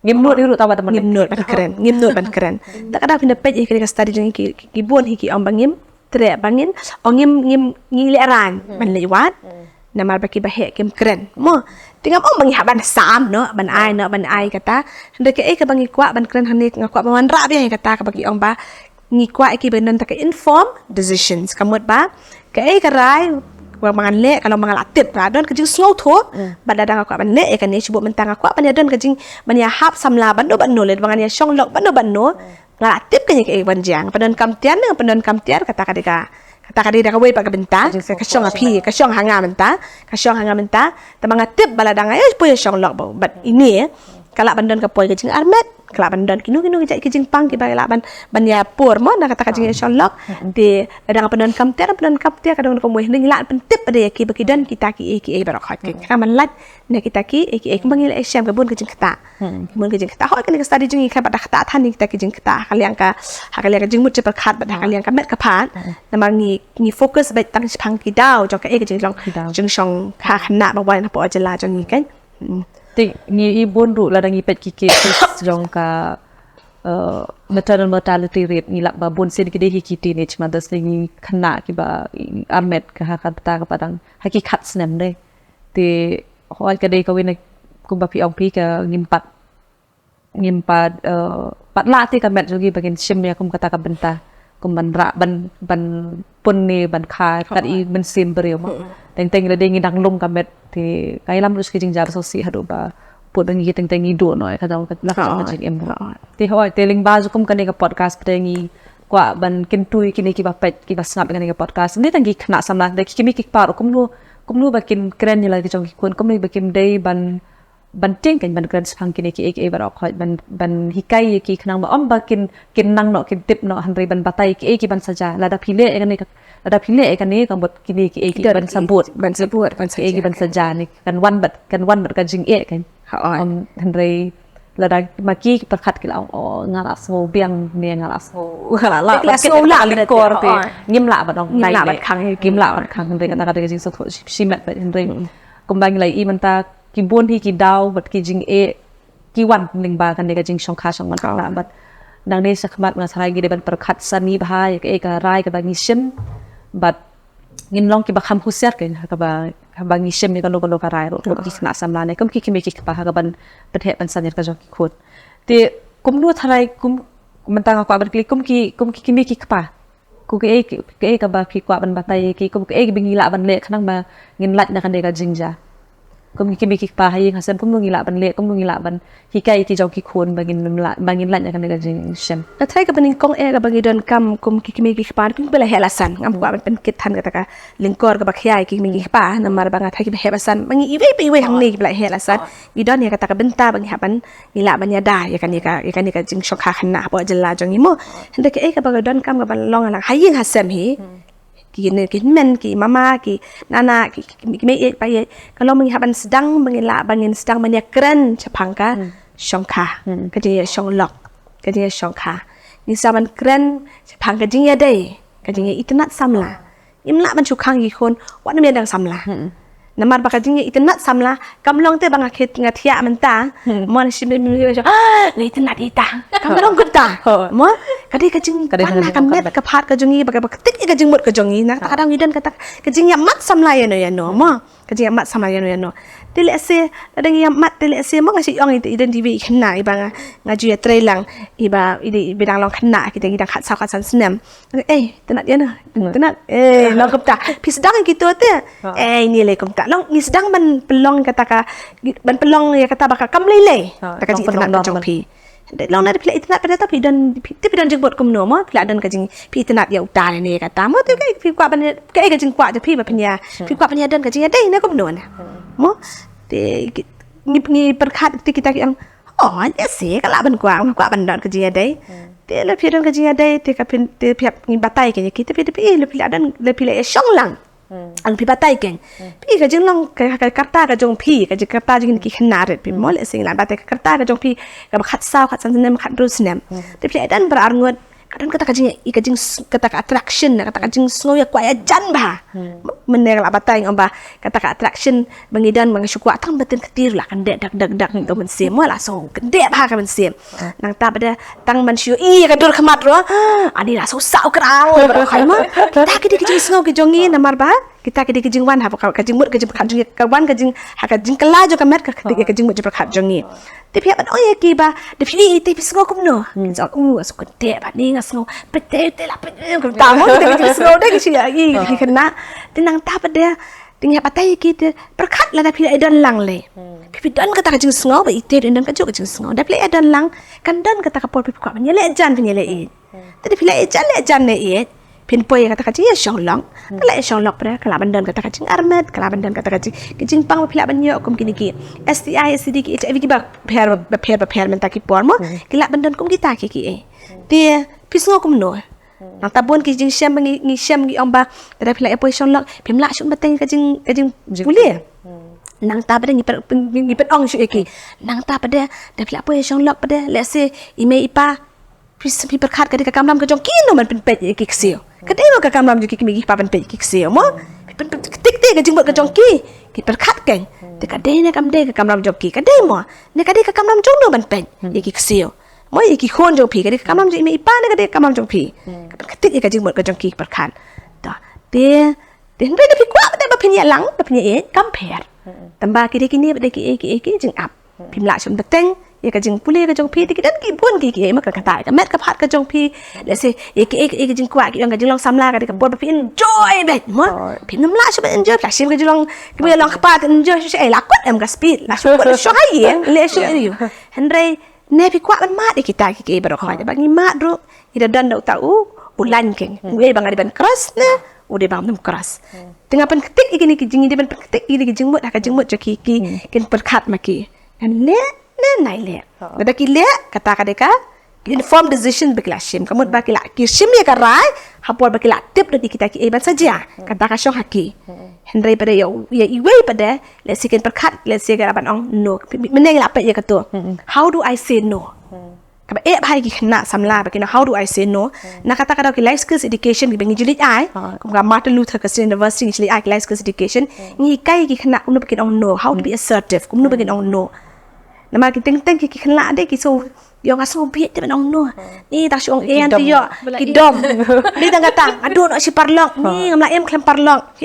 Ngim nud ruh tawa temen. Ngim nud ban kren, ngim nud ban kren. Ta ka dang pynda peit ïa ka study jong ki ki bun hi ki ong ba ngim treh ba ngin ong ngim ngim ngi leh rang ban leh wat. Namar ba ki ba heh kim kren. Mo. Te ngam ong ba ngi hap ban sam noh ban ai noh ban ai kata. Hynrei kaei kaba ngi kwah ban kren hangne nga kwah ban wanrah biang ïa kata kaba ki ong ba ngi kwah ïa ki ba don ta ka informed decisions ka mut ba kaei ka rai ba ngan leh ka long ba nga la tip ba don ka jingsngewthuh ba lada nga kwah ban leh ïa kane shu buh mynta nga kwah ban ïa don ka jing ban ïa hap samla ban no ban no leh ba ngan ïa shong lok ban no ban no nga la tip kane kaei ban jia nga pyndonkam tiar ne nga pyndonkam tiar kata ka dei ka kata ka dei da kawei pat ka bynta ka shong ha phi ka shong ha nga mynta ka shong ha nga mynta tangba nga tip ba lada nga ïa poi ïa shong lok ba bad ine ka lah ban don ka poi ka jingarmet ka lah ban don kino kino ki jait ki jingpang kiba lah ban ban ïa pur mo na kata ka jingïashong lok. Te lada nga pyndonkam tiar pyndonkam tiar ka don ka mui hynrei ngi lah pyntip pat ïa ki ba ki don kita ki ei ki ei baroh hot ki ka man lait na kita ki ei ki ei kumba ngi la shem ka bun ka jingkata. Ka bun ka jingkata hot kane ka study jong ngi ka bad da kata than kita ki jingkata ha ka liang ka ha ka liang ka jingmut jingpyrkhat bad ha ka liang ka met ka phad. Namar ngi ngi focus bad tang shipang ki daw jong ka ei ka jinglong jingshong ka khynnah ba wan hapoh jylla jong ngi kan. Te ngi i bun ruh lada ngi peit ki cases jong ka uh, maternal mortality rate ngi lap ba bun sien ki dei hi ki teenage mothers ne ngi khynnah kiba armet ka ha ka bynta kaba dang ha ki khat snem de. Te hoi ka dei kawei na kumba phi ong phi ka ngim pat ngim pat uh, pat lah te ka met jong ki ba ngin shim ïa kum kata ka bynta. kum ban rah ban ban pun ne ban kha kat i mynsiem briew mo. Teng teng lada ngi dang lung ka met te ka ïalam ruh ki jingjia ba sngewsih haduh ba put ba ngi teng teng ngi duh noh ka dang ka lak jong ka jingim. Te hooid te lyngba jong kum kane ka podcast te ngi kwah ban kyntu ïa kine kiba peit kiba sngap ïa kane ka podcast. Ngi tang ki khynnah samla te ki kmie ki kpa ruh kumno kumno ba kin kren ïa la ki jong ki khun kumno ba kim dei ban ban tieng kan ban kren shaphang kine kiei kiei baroh khoit ban ban hikai ïa ki khnang ba ym ba kin kin nang noh kin tip noh hynrei ban batai kiei ki ban sa jia lada phi leh ïa kane ka lada phi leh ïa kane ka mut kine kiei ki ban sa bud ban sa bud ban sa kiei ki ban sa jia ne kan wan bad kan wan bad ka jingeh kan. Hooid. Ym hynrei lada ma ki ki pyrkhat ki la ong o nga la sngew biang ne nga la sngew nga la lah Ki la sngew lah lyngkor te. Ngim lah ban ong Ngim lah ban khang. Ngim lah ban khang hynrei kata ka dei ka jingsngewthuh shimet bad hynrei kumba ngi la ïohi mynta ki bun hi ki daw bad ki jingeh ki wan lyngba kane ka jingshongkha shongman kata bad nangne shakhmat nga tharai ngi dei ban pyrkhat sani bha ïa kaei ka rai kaba ngi shim bad ngin long kiba kham husiar kein ha kaba kaba ngi shim ïa kano kano ka rai ruh kum ki khynnah samla ne kum ki kmie ki kpa ha kaban pynheh pynsan ïa ka jong ki khun. Te kumno tharai kum mynta nga kwah ban kylli kum ki kum ki kmie ki kpa. Ku kaei kaei kaba phi kwah ban batai ïa ki kum kaei ba ngi lah ban leh khnang ba ngin lait na kane ka jingjia. Kum ki kmie ki kpa ha ïing ha sem kumno ngi lah ban leh kumno ngi lah ban hikai ïa ki jong ki khun ba ngin lah ba ngin lait na kane ka jingshem. Nga tharai kaba nyngkong eh kaba ngi donkam kum ki kmie ki kpa kum kiba la heh la san ngam kwah ban pynkit than kata ka lyngkor kaba khia ïa ki kmie ki kpa namar ba nga tharai kiba heh ba san ba ngi iwei pa iwei hangne kiba la heh la san ngi don ïa kata ka bynta ba ngi hap ban ngi lah ban ïada ïa kane ka ïa kane ka jingshongkha khynnah hapoh jylla jong ngi mo. Hynrei kaei kaba ka donkam kaba long lang ha ïing ha sem hi. Ki ne ki men ki mama ki nana ki ki mei ïeit pa ïeit ka long ba ngi hap ban sdang ba ngi lah ba ngin sdang ban ïakren shaphang ka shongkha ka jingïashonglok ka jingïashongkha. Ngi sa ban kren shaphang ka jingïadei ka jingïaitynnat samla. Ngim lah ban shu khang ïa ki khun wat nym ïadei samla. Namar ba ka jingïaitynnat samla kam long te ba nga khit nga thiah mynta. Mo shim nga itynnat ïa ita. Kam long kumta. Mo ka dei ka jing ka dei ka met ka phat ka jong ngi ba ka ba ktik ïa ka jingmut ka jong ngi na kata ka dang ngi don kata ka jingïamat samla ïano ïano mo. Ka jingïamat samla ïano ïano. Te lehse lada ngi ïamat te lehse mo nga shu ong ita i don diwi i khynnah iba nga nga ju ïatrei lang iba i dang long khynnah kita ngi dang khatsaw khatsan snem. Eh, tynnat ïano. Tynnat. Eh, long kumta. Phi sdang ïa kito te. Eh, ini lei kumta. Long ngi sdang ban pynlong kata ka ban pynlong ïa kata ba ka kam lei lei. Ta ka jingtynnat ka jong phi. Long na phi la itynnat pat te phi don phi don jingmut kumno mo phi la don ka jing phi itynnat ïa uta ne kata mo te ka phi kwah ban ka ka jingkwah jong phi ba phin ïa phi kwah ban ïa don ka jingïadei ne kumno ne. Mo te ngi ngi pyrkhat te kita ki ong oh ïa se ka lah ban kwah kwah ban don ka jingïadei. Te la phi don ka jingïadei te ka phin te phi ngi batai ka ïa ki te phi te phi la phi la don la phi la ïa shong lang. Ang phi batai keng phi ka jinglong ka ka karta ka jong phi ka jing karta jong ki khynnah rit phi mo lehse ngi la batai ka karta ka jong phi kaba khatsaw khatsan snem khathynriew snem. Te phi la ïa don ba ar ngut ka don kata ka jing ka jing kata ka attraction kata ka jingsngew ïa kwah ïa jan bha. Mynne ka la batai ngam ba kata ka attraction ba ngi don ba ngi shu kwah tang ba tin kti ruh la kyndit dak dak dak to mynsiem mo la sngew kyndit bha ka mynsiem. Nangta ba dei tang ban shu ïa ka dur khmat ruh ani la sngew saw krang ba ruh khai mo. Kita ki dei ki jingsngew ki jong ngi namar ba kita ki dei ki jingwan ha ka jingmut ka jingpyrkhat jong ngi ka wan ka jing ha ka jingkylla jong ka met ka dei ka jingmut jingpyrkhat jong ngi. Te phi hap ban ong ïa ki ba dei phi te phi sngew kumno. Ki jong u sngew kyndit ba ni nga sngew pete te la pete kumta mo kita ki jingsngew dei ki shu ïa ki khynnah. Te nangta ba dei te ngi hap batai ïa ki te pyrkhat lada phi la ïa don lang lei. Phi phi don kata ka jingsngew ba ite don ka juk ka jingsngew da phi la ïa don lang kan don kata ka por phi kwah ban ïaleh jan phin ïaleh ïeit. Te da phi la ïa jan leh jan leh ïeit phin poi ïa kata ka jingïashonglok. Ka la ïashonglok pre ka la ban don kata ka jingarmet ka la ban don kata ka jing ka jingpang ba phi la ban ïoh kum kine ki S T I, S T D, ki H I V kiba pher ba pher ba pher mynta ki por mo ki la ban don kum kita ki ki eh. Te phi sngew kumno? Nangta bun ki jingshem ba ngi ngi shem ngi ong ba lada phi la ïa poi shonglok phim lah shuh ban bteng ka jing ka jingpule. Nangta ba da ngi pyn ngi pyn ong shuh ïa ki. Nangta ba da da phi la poi shonglok ba da lehse i mei i pa phi pyrkhat ka dei ka kamram ka jong ki no ban pynpeit ïa ki ksiew. Ka dei mo ka kamram jong ki ki mei ki pa ban peit ïa ki ksiew mo. Phi pyn pyn tik tik ka jingmut ka jong ki ki pyrkhat ka. Te ka dei ne kam dei ka kamram jong ki ka dei mo. Ne ka dei ka kamram jong no ban peit ïa ki ksiew. Mo ïa ki khun jong phi ka dei ka kamram jong i mei i pa ne ka dei ka kamram jong phi. Ka pyntik ïa ka jingmut ka jong ki pyrkhat. Ta te te hynrei da phi kwah ba phin ïa lang ba phin ïa ïeit kam pher. Tang ba ki dei kine ba dei ki ei ki ei ki jingap. Phim lah shuh ban bteng Ïa ka jingpule ka jong phi, te ki don ki bun ki ki, ma ka kata ka met ka phad ka jong phi. Let's say ïa ki, ïa ki, ïa ki jingkwah ki ong ka jinglong samla ka dei ka por ba phi enjoy beit, mo. Phi nym lah shuh ban enjoy, phi la shim ka jinglong, ki ba long kpa te enjoy shuh, eh, la kut em ka speed, la shu kut shuh ha ïing, leh shuh ïa u. Hynrei ne phi kwah ban mad ïa kita ki ki baroh khoit, ba ngi mad ruh ngi da don da uta u, u lain keiñ. U dei ba nga dei ban cross ne u dei ba ngam cross. Te nga pynktik ïa kine ki jing, dei ban pynktik ïa kine ki jingmut ha ka jingmut jong ki, ki kin pyrkhat ma ki. Ngan leh ne ym leh. Lada ki leh, kata ka dei ka informed decision ba ki la shim. Ka mut ba ki la, ki shim ïa ka rai ha por ba ki la tip da kita ki ei ban sa jia. Kata ka shong ha ki. Hynrei pat de ïa, ïa iwei pat de, let's say kin pyrkhat, let's say ka ban ong no. Mynne ngi la peit ïa kato. How do I say no? Kaba eh bha ïa ki khynnah samla ba ki ong, how do I say no? Na kata ka daw ki life skills education kiba ngi ju leit ai. Kum ka Martin Luther Christian University ngi ju leit ai ki life skills education. Ngi hikai ïa ki khynnah kumno ba kin ong no, how to be assertive, kumno ba kin ong no. Namar ki teng teng ki, ki khynnah de ki sngew, ïoh nga sngew bieit te ban ong no. Ni ta shu ong ïa te ïoh ki dom. Ni tang kata, aduh noh shi paralok. Ni ngam lah im khlem paralok.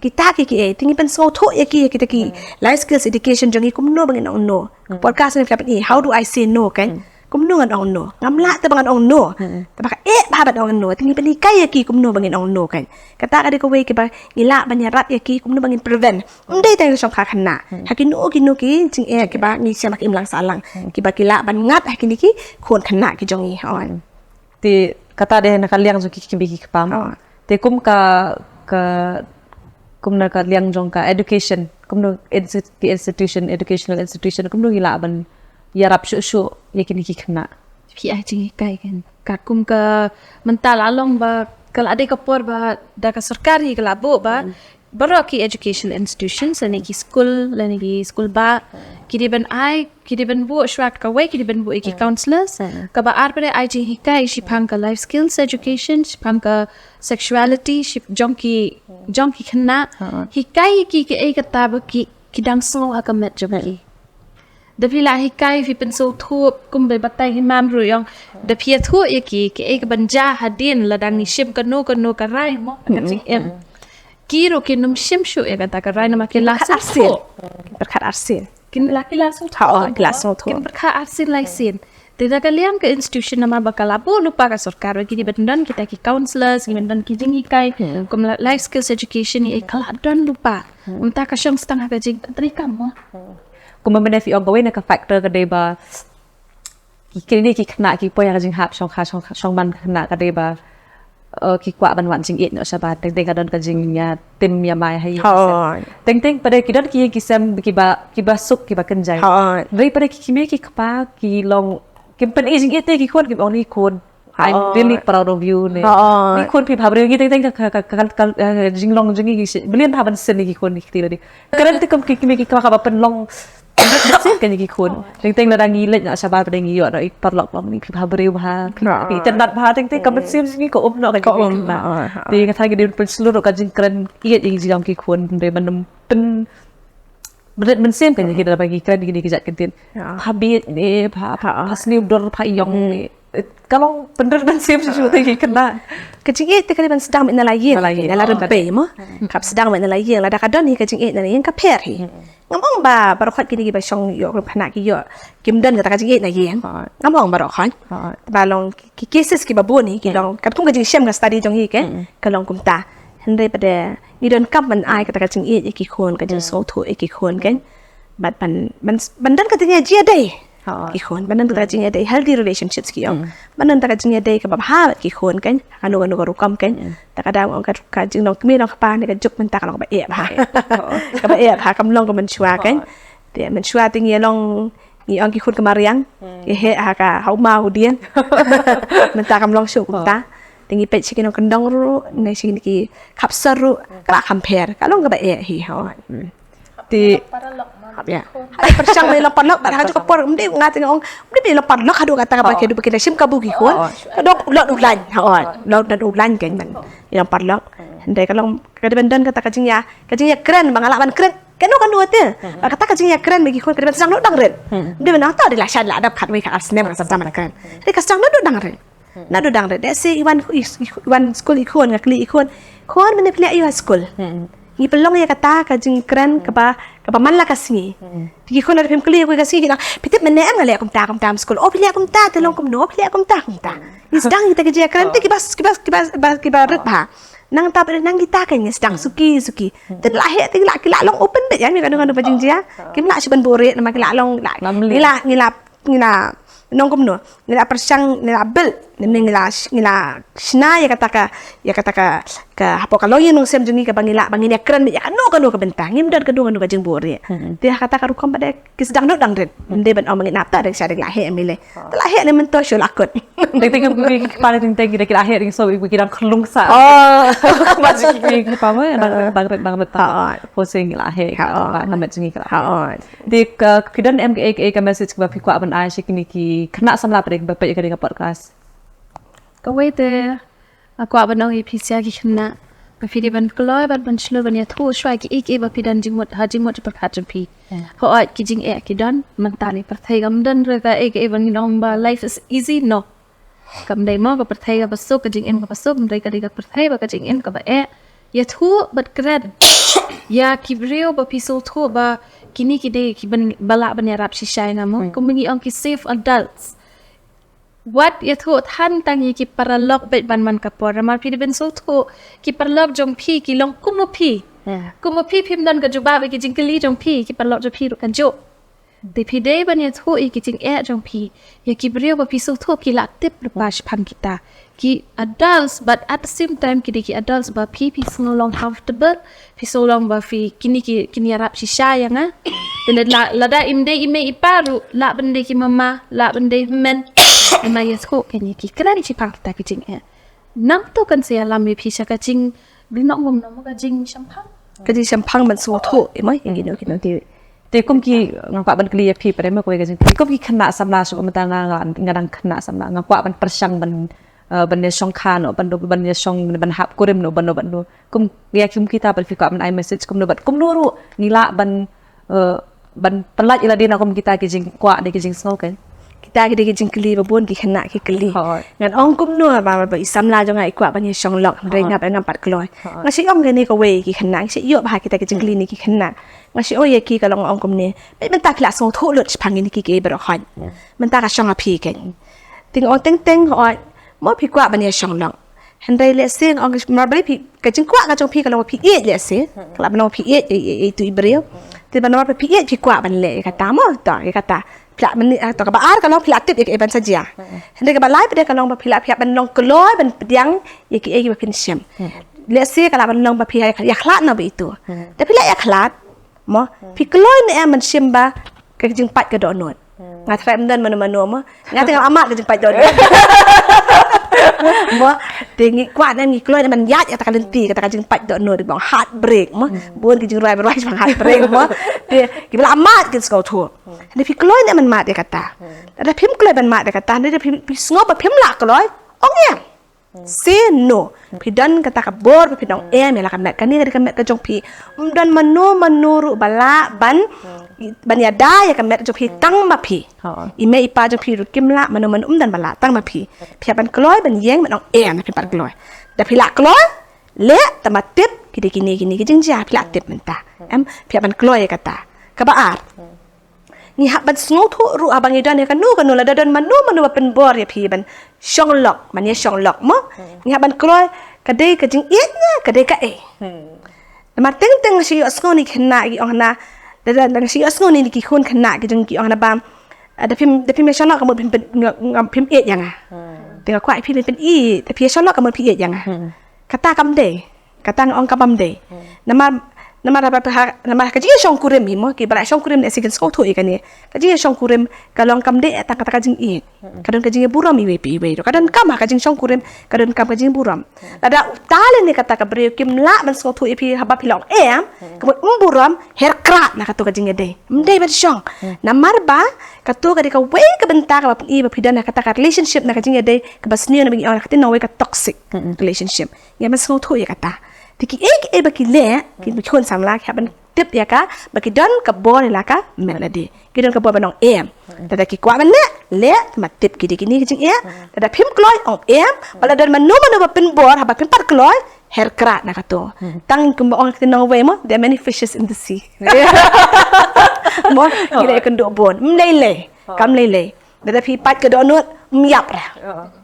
Kita ki ki ei, te ngi pynsngewthuh ïa ki, ïa kita ki life skills education jong ngi kumno ba ngin ong no. Podcast ni ka pyni, how do I say no, kan? Kumno ngan ong no? Ngam lah te ba ngan ong no. Te ba ka eh bha ban ong no. Te ngi pynhikai ïa ki kumno ba ngin ong no, kan? Kata ka dei kawei kaba ngi lah ban ïarap ïa ki kumno ba ngin prevent. Ym dei tang shongkha khynnah. Ha kino kino ki jingeh kiba ngi shem ha ka imlang sahlang. Kiba ki lah ban ngat ha kine ki khun khynnah ki jong ngi. Hooid. Te kata dei na ka liang jong ki, ki, ki kpa. Te kum ka, ka, kum na ka liang jong ka education, kumno insti-, ki institution, educational institution, kumno ngi lah ban ïarap shuh shuh ïa kine ki khynnah. Phi ai jinghikai, kan. Ka kum ka mynta la long ba ka la dei ka por ba da ka sorkar hi ka la buh ba baroh ki education institutions, lane ki skul, lane ki skul bah, ki dei ban ai, ki dei ban buh shuwa kawei, ki dei ban buh ïa ki counselors. Kaba ar pat de ai jinghikai shaphang ka life skills education, shaphang ka sexuality, shap-, jong ki, jong ki khynnah. Hikai ïa ki kaei kata ba ki, ki dang sngew ha ka met jong ki. Da phi la hikai, phi pynsngewthuh, kumba batai hi mam ruh ïong. Da phi ïathuh ïa ki, kaei kaban jia hadien lada ngi shim kano kano ka rai, mo, ka jingim. Ki ruh kin ym shim shuh ïa kata ka rai namar ki la sngewthuh. Kin pyrkhat arsien. Kin la, ki la sngewthuh. Hooid, ki la sngewthuh. Kin pyrkhat arsien lai sien. Te da ka liang ka institution namar ba ka la buh lypa ka sorkar ba ki dei ban don kita ki counselors, ki dei ban don ki jinghikai, kum la life skills education, ïa ka la don lypa. Mynta ka shong tang ha ka jingtreikam, mo. Kumba mynne phi ong kawei na ka factor ka dei ba ki, kine ki khynnah ki poi ha ka jinghap shongkha, shong, shongman khynnah ka dei ba, eh, ki kwah ban wad jingïeit noh shabar, teng teng ka don ka jingïatim ïamai ha ïing. Teng teng pat de ki don ki ïing ki sem kiba, kiba suk kiba kynjai. Hynrei pat de ki kmie ki kpa ki long, kim pyni jingïeit te ki khun, kim ong ni khun, I'm really proud of you ne. Ni khun phi bhabriew, ngi teng teng ka, ka, ka, ka, ka, ka jinglong jong ngi ki shi, bniah bha ban sngewthuh ïa ki khun ki kti lade. Kren te kum ki kmie ki kpa kaba pynlong. Kan ïa ki khun. Teng teng lada ngi leit noh shabar pat de ngi ïoh noh i paralok long ni phi bhabriew bha. Phi itynnad bha, teng teng ka mynsiem jong ngi ka um noh, ka um noh. Te nga tharai ngi dei ban pynshlur ka jingkren ïeit ïa ki jong ki khun, dei ban ym pyn Bret mynsiem kan ïa ki da ba ki kren ïa kine ki jait kyntien. Pha bieit ne, pha, pha, pha sniew dor, pha ïong ne. Ka long pynbret mynsiem shuh shuh te ki khynnah. Ka jingïeit te ka dei ban sdang beit na la ïing, na la ïing, na la rympei mo. Ka sdang beit na la ïing, lada ka don hi ka jingïeit na la ïing ka pher hi. Ngam ong ba baroh khoit kine kiba shong ïoh ruh khynnah ki ïoh kim don kata ka jingïeit na ïing. Ngam ong baroh khoit. Ba long ki, ki cases kiba bun hi ki long katkum ka jingshem ka study jong hi ke, ka long kumta. Hynrei pat de ngi donkam ban ai kata ka jingïeit ïa ki khun, ka jingsngewthuh ïa ki khun, kan. Bad ban, ban, ban don ka jingïadei ki khun, ban don kata ka jingïadei, healthy relationships ki ong. Ban don kata ka jingïadei kaba bha bad ki khun, kan. Kano kano ka rukom, kan. Ta ka dang ong ka, ka jinglong kmie long kpa ne ka juk mynta ka long kaba eh bha. Kaba eh bha kam long ka mynshuwa, kan. Te mynshuwa te ngi long, ngi ong ki khun ka mariang, ngi heh ha ka, ha u maw u dieng. Mynta kam long shuh kumta. Te ngi peit sha ki nongkyndong ruh, ne sha ki khapsor ruh, ka la kham pher, ka long kaba eh hi, hooid. Te hap ïa. Hap pyrshang ba ïa long paralok, bad ha kajuh ka por, ym dei nga te nga ong, ym dei ba ïa long paralok haduh katta kaba ki, haduh ba ki da shim kabu ki khun. Ka dei u lot u lain, hooid. Lot u lain kan ban ïa long paralok. Hynrei ka long, ka dei ban don kata ka jingïa, ka jingïakren ba nga lah ban kren. Kano kano te. Ba kata ka jingïakren ba ki khun ka dei ban sdang naduh dang rit. Ym dei ban ong to dei la shad la dap khatwei khatar snem ka sdang ban kren. Dei ka sdang naduh dang rit. Naduh dang rit. Dei se i wan, i, i, i wan skul i khun, nga kylli i khun. Khun, mynne phi leh aïu ha skul? Ngi pynlong ïa kata ka jingkren kaba, kaba man la ka sngi. Te ki khun lada phim kylli ïa kawei ka sngi ki ong, phi tip mynne em nga leh kumta kumta ha skul. O phi leh kumta, te long kumno, o phi leh kumta kumta. Ngi sdang kita ki jingkren te kiba, kiba, kiba, kiba, kiba rit bha. Nangta pat nang kita ka ngi sdang suki suki. Te la heh te la, ki la long open beit ïa, ïa kano kano ba jingjia. Kim lah shuh ban buhrieh namar ki la long, la, ngi la, ngi la ngi la nong kumno, ngi la pyrshang, ngi la build, ngi la, ngi la shna ïa kata ka, ïa kata ka, ka hapoh ka longïing longsem jong ngi kaba ngi la, ba ngin ïakren ïa kano kano ka bynta, ngim don kano kano ka jingbuhrieh. Te ha kata ka rukom pat de ki sdang noh dang rit. Ym dei ban ong ba ngin ap ta de sha de la heh ym lei. Te la heh ne mynta shu la kut. Teng teng ki kpa teng teng ki la heh ring so ki dang khlung sa. Oh. Ba ji ki kpa mo dang, dang rit dang rit ta. Posing la heh. Ka met jong ngi ka la heh. Te ka, phi don em kaei kaei ka message kaba phi kwah ban ai sha kine ki khynnah samla pat de kiba peit ïa kane ka podcast? Kawei te nga kwah ban ong ïa phi sha ki khynnah ba phi dei ban kloi bad ban shlur ban ïathuh shuwa kiei kiei ba phi don jingmut ha jingmut jingpyrkhat jong phi. Hooid ki jingeh ki don, mynta ne pyrthei kam don ruh kaei kaei ba ngin ong ba life is easy, no. Kam dei mo ka pyrthei kaba suk, ka jingim kaba suk, kam dei ka dei ka pyrthei ba ka jingim kaba eh. Ïathuh bad kren ïa ki briew ba phi sngewthuh ba kine ki dei ki ban, ba lah ban ïarap shisha ïa nga mo. Kumba ngi ong ki safe adults. Wat ïathuh than tang ïa ki paralok beit ban man ka por. Namar phi dei ban sngewthuh ki paralok jong phi ki long kum ma phi. Kum ma phi phim don ka jubab ïa ki jingkylli jong phi, ki paralok jong phi ruh kajuh. Te phi dei ban ïathuh ïa ki jingeh jong phi ïa ki briew ba phi sngewthuh ki la tip lypa shaphang kita. Ki adults, but at the same time ki dei ki adults ba phi, phi sngew long comfortable, phi sngew long ba phi kine ki, kin ïarap shisha ïa nga. Te lada, lada im dei i mei i pa ruh, lah ban dei ki mama, lah ban dei hynmen. Namar ïathuh kane ki kren shaphang kita ki jingeh. Nangta kan sa ïalam ïa phi sha ka jing, dei nong ngam nong ka jingshemphang. Ka jingshemphang ban sngewthuh, eh, mo, ïa kino kino ki. Te kum ki, nga kwah ban kylli ïa phi pat de mo kawei ka jingkylli. Kum ki khynnah samla shuh mynta nga, nga, nga dang khynnah samla. Nga kwah ban pyrshang ban, eh, ban ïashong kha noh, ban, ban ïashong, ban hap kurim noh, ban, ban, kum ïa kum kita pat phi kwah ban ai message kumno bad kumno ruh ngi lah ban, eh, ban pyllait ïa lade na kum kita ki jingkwah ne ki jingsngew kan. Kita ki dei ki jingkylli ba bun ki khynnah ki kylli. Hooid. Ngan ong kumno ba, ba, ba i samla jong nga i kwah ban ïashong lok, hynrei ngam, ngam pat kloi. Nga shu ong kane kawei ki khynnah, nga shu ïoh bha kita ki jingkylli ne ki khynnah. Nga shu ong ïa ki ka long ong kumne. Bad mynta phi la sngewthuh lut shaphang kine ki kiei baroh hooid. Mynta ka shong ha phi kan. Te nga ong teng teng hooid. Mo phi kwah ban ïashong lok. Hynrei lehse nga ong namar balei phi, ka jingkwah ka jong phi ka long ba phi ïeit lehse. Ka lah ban long ba phi ïeit, ïeit, ïeit, ïeit tu i briew. Te ba namar ba phi ïeit phi kwah ban leh ïa kata mo, to ïa kata. Phi lah mynne, ah, to kaba ar ka long phi lah tip ïa kaei ban sa jia. Hynrei kaba lai pat de ka long ba phi lah phi hap ban long kloi ban pdiang ïa kiei kiba phin shem. Lehse ka lah ban long ba phi ïa, ïakhlad na ba itu. Da phi lah ïakhlad mo, phi kloi ne em ban shem ba ka jingpait ka dohnud. Nga tharai ym don mano mano mo. Nga te ngam amat ka jingpait dohnud. Mo, te ngi kwah ne ngi kloi ne ban ïaid ïa kata ka lynti, kata ka jingpait dohnud, bang heartbreak mo. Bun ki jingrwai ba rwai bang heartbreak mo. Te kiba la amat kin sngewthuh. Hynrei phi kloi ne ban mad ïa kata. Lada phim kloi ban mad ïa kata, hynrei da phi, phi sngew ba phim lah kloi, ong ïa. Say no. Phi don kata ka bor ba phi dang em ïa la ka met, kane ka dei ka met ka jong phi. Ym don mano mano ruh ba lah ban, ban ïada ïa ka met jong phi tang ma phi. I mei i pa jong phi ruh kim lah, mano mano ym don ba lah tang ma phi. Phi hap ban kloi ban ïeng ban ong em, da phim pat kloi. Da phi lah kloi, leh, tang ba tip ki dei kine kine ki jingjia, phi lah tip mynta. Em, phi hap ban kloi ïa kata. Kaba ar. Ngi hap ban sngewthuh ruh haba ngi don ïa kano kano, lada don mano mano ba pynbor ïa phi ban shong lok, ban ïashong lok mo. Ngi hap ban kloi ka dei ka jingïeit ne ka dei kaei. Namar teng teng nga shu ïohsngew ne ki khynnah ki ong hana, lada, lada nga shu ïohsngew ne ki khun khynnah ki jong ki ong hana ba, ah, da phim, da phim ïashong lok ka mut phim pyn, nga, nga, phim ïeit ïa nga. Te nga kwah ïa phi ban pyni, da phi ïashong lok ka mut phi ïeit ïa nga. Kata kam dei. Kata nga ong ka bym dei. Namar, namar haba phi ha, namar ka jingïashong kurim hi mo, kiba la shong kurim ne shi kin sngewthuh ïa kane. Ka jingïashong kurim ka long kam dei tang kata ka jingïeit. Ka don ka jingïaburom iwei pa iwei ruh. Ka donkam ha ka jingshong kurim, ka donkam ka jingburom. Lada uta lane kata ka briew kim lah ban sngewthuh ïa phi haba phi la ong em, ka mut ym burom, her krad na kato ka jingïadei. Ym dei ban shong. Namar ba kato ka dei kawei ka bynta kaba pyni ba phi don ha kata ka relationship, na ka jingïadei kaba sniew, na ba ngi ong na ka ktien nongwei ka toxic relationship. Ïa ban sngewthuh ïa kata. Te kiei kiei ba ki leh, ki khun samla ki hap ban tip ïa ka ba ki don ka bor ïa la ka met lade. Ki don ka bor ban ong em. Lada ki kwah ban leh, leh, tang ba tip ki dei kine ki jingeh. Lada phim kloi ong em, ba la don mano mano ba pynbor haba phim pat kloi, Her krat na kato. Tang kumba ong ki nongwei mo, there are many fishes in the sea. Mo, ngi la ïakynduh bun. Ym lei lei. Kam lei lei. Lada phi pait ka dohnud, ym ïap re.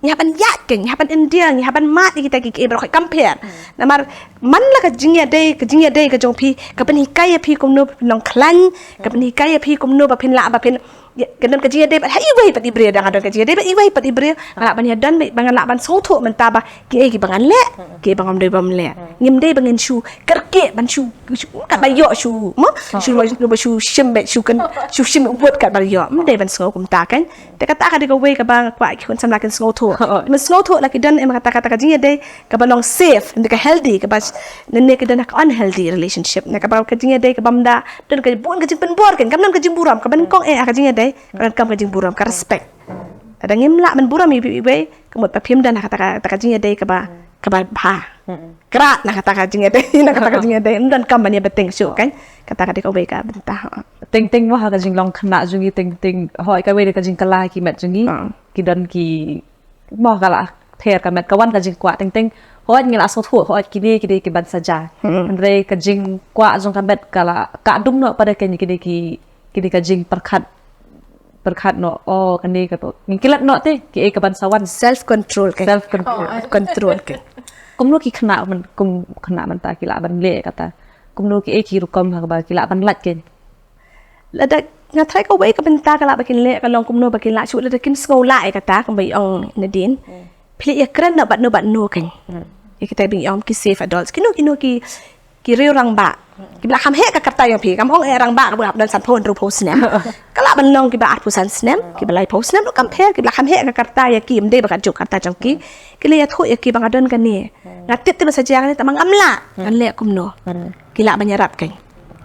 Ngi hap ban ïaid kein, ngi hap ban endear, ngi hap ban mad ïa kita ki, ki baroh, kam pher. Namar man la ka jingïadei, ka jingïadei ka jong phi, ka pynhikai ïa phi kumno phin long khlaiñ, ka pynhikai ïa phi kumno ba phin lah, ba phin, ïa, ka don ka jingïadei bad ha iwei pat i briew, dang don ka jingïadei bad iwei pat i briew, nga lah ban ïadon, ba ngan lah ban sngewthuh mynta ba kiei kiba ngan leh, kiei ba ngam dei ban leh. Ngim dei ba ngin shu kyrkieh ban shu, shu, katba ïoh shu, mo? Shu, shu, shu shim beit, shu kan, shu shim wut katba ïoh. Ym dei ban sngew kumta kein. Te kata ka dei kawei kaba nga kwah ki khun samla kin sngewthuh. Ban sngewthuh la ki don, em, kata, kata ka jingïadei kaba long safe, ne ka healthy, kaba, ne, ne ki don ha ka unhealthy relationship. Ne kaba ka jingïadei kaba ym da don ka bun ka jingpynbor kein, kam don ka jingburom, kaba nyngkong eh ha ka jingïadei, ka don kam ka jingburom, ka respect. Lada ngim lah ban burom iwei, iwei, ka mut ba phim don ha kata ka, kata ka jingïadei kaba, kaba bha. Krat na kata ka jingïadei, na kata ka jingïadei, ym don kam ban ïa bteng shuh kein. Kata ka dei kawei ka bynta. Teng teng mo ha ka jinglong khynnah jong ngi, teng teng, hooid, kawei de ka jingkylla ha ki met jong ngi. Ki don ki, mo, ka la pher ka met, ka wan ka jingkwah, teng teng, hooid, ngi la sngewthuh, hooid, kine ki dei kiban sa jia. Hynrei ka jingkwah jong ka met ka la, ka dum noh pat de kein, kine ki, kine ka jingpyrkhat, pyrkhat noh, oh, kane ka to. Ngi klet noh te, kiei kaban sa wan. Self control kein. Self control. Control kein. Kumno ki khynnah man, kum khynnah mynta ki lah ban leh kata. Kumno, kiei ki rukom ha kaba ki lah ban lait kein. Lada nga tharai kawei ka bynta ka lah ba kin leh, ka long kumno ba kin lah shuh, lada kim sngew lah ïa kata, kumba i ong Nadine. Phi leh ïakren noh bad no bad no kein. Ïa kita ba ngi ong ki safe adults. Kino kino ki, ki riew rangbah. Kiba la kham heh ka karta jong phi. Kam ong eh rangbah kaba hap don sanphew hynriewphew snem. Ka lah ban long kiba arphew san snem, kiba laiphew snem ruh kam pher, kiba la kham heh ka karta ïa ki, ym dei ba ka juk karta jong ki. Ki la ïathuh ïa ki ba nga don kane. Nga tip te ba sa jia kane, tangba ngam lah. Ngan leh kumno. Ki lah ban ïarap kein.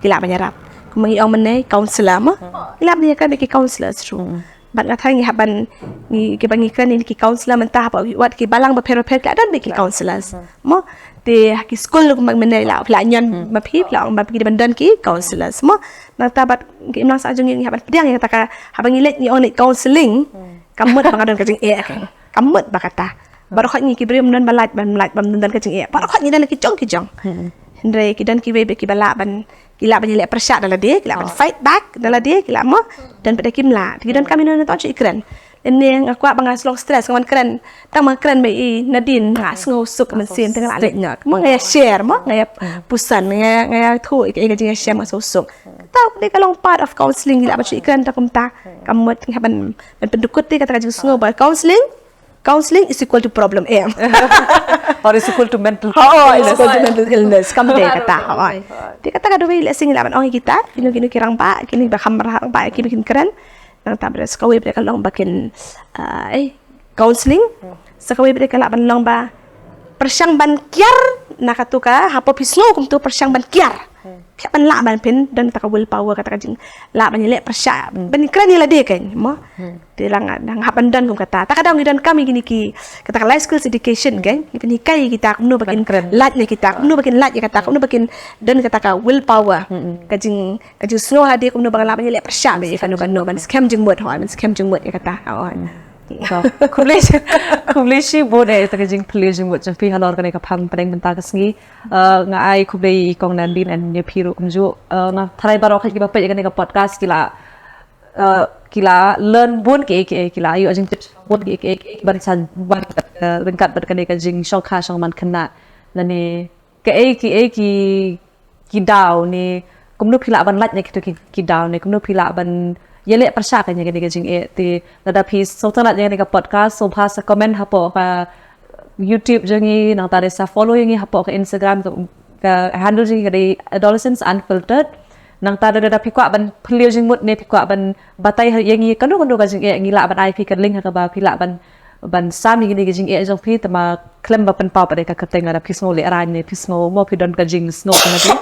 Ki lah ban ïarap. Kumba ngi ong mynne, counselor mo. Ki lah ban ïakren bad ki counselors ruh. Bad nga tharai ngi hap ban, ngi, kiba ngi kren ïa ki counselor mynta hapoh wat ki balang bapher bapher ki la don bad ki counselors. Mo, te ha ki skul kumba mynne la, phi la ñion ma phi, phi la ong ba phi dei ban don ki counselors. Mo, nangta bad ki imlang sah jong ngi, ngi hap ban pdiang ïa kata ka, haba ngi leit ngi ong leit counselling. Kam mut ba nga don ka jingeh kein. Kam mut ba kata. Baroh ngi ki briew ym don ba lait, ban lait, ban don ka jingeh. Baroh ngi don ki jong ki jong. Hynrei ki don kiwei bad kiba lah ban, ki lah ban ïaleh pyrshah da lade, ki lah ban fight back da lade, ki lah mo, don pat de kim lah. Te ki donkam ïa nongïathuh shu ïakren. Lane nga kwah ba nga shu long stress, nga wan kren. Tang ba nga kren bad i Nadine, nga sngew suk mynsiem, te nga lah leit noh. Mo, nga ïa share mo, nga ïa puson, nga ïa, nga ïathuh ïa ka jingïashem, nga sngew suk. Kata ka dei ka long part of counselling, ki lah ban shu ïakren da kumta. Kam mut, nga hap ban, ban pyndukut te kata ka jingsngew ba counselling, counselling is equal to problem, em. Or is equal to mental illness. Oh, is equal to mental illness. Kam dei kata. Oh. Te kata ka dei, lehse ngi lah ban ong ïa kita, kino kino ki rangbah, kino ba kham rangbah, kiba kin kren. Nangta bad sa kawei bad ka long ba kin, ah, eh, counselling. Sa kawei bad ka lah ban long ba pyrshang ban kiar na katu ka, hapoh phi sngew kumtu pyrshang ban kiar. Phi hap ban lah ban phin don kata ka willpower, kata ka jing lah ban ïaleh pyrshah, ban kren ïa lade kein, mo. Te la nga dang hap ban don kum kata. Ta ka daw ngi donkam ïa kine ki, kata ka life skills education kein. Ngi pynhikai ïa kita kumno ba kin lait ïa kita, kumno ba kin lait ïa kata, kumno ba kin don kata ka willpower. Ka jing, ka jingsngew ha de kumno ba ngan lah ban ïaleh pyrshah bad ïa kano kano, ban skhem jingmut, hooid, ban skhem jingmut ïa kata. Hooid. Khublei, khublei shibun eh, ïa ka jingphylliew jingmut jong phi halor kane ka phang pdeng mynta ka sngi. Eh, nga ai khublei ïa i Kong Nadine and ïa phi ruh kumjuh. Eh, nga tharai baroh kiba peit ïa kane ka podcast ki la, eh, ki la learn bun kiei kiei, ki la ïoh jingtip bun kiei kiei, kiei ban sa wan, eh, ryngkat bad kane ka jingshongkha shongman khynnah. Lane kaei kiei ki, ki daw ne, kumno phi lah ban lait na kito ki, ki daw ne, kumno phi lah ban ïaleh pyrshah ïa kane ka jingeh. Te lada phi sngewtynnat ïa kane ka podcast, sngewbha sa comment hapoh ka YouTube jong ngi, nangta de sa follow ïa ngi hapoh ka Instagram, ka, ka handle jong ngi ka dei Adolescents Unfiltered. Nangta de lada phi kwah ban phylliew jingmut ne phi kwah ban batai ïa ngi kano kano ka jingeh, ngi lah ban ai phi ka link ha kaba phi lah ban, ban sam ïa kine ki jingeh jong phi, te ma khlem ba pynpaw pat de ka kyrteng, lada phi sngew lehraiñ ne phi sngew mo phi don ka jingsngew kane.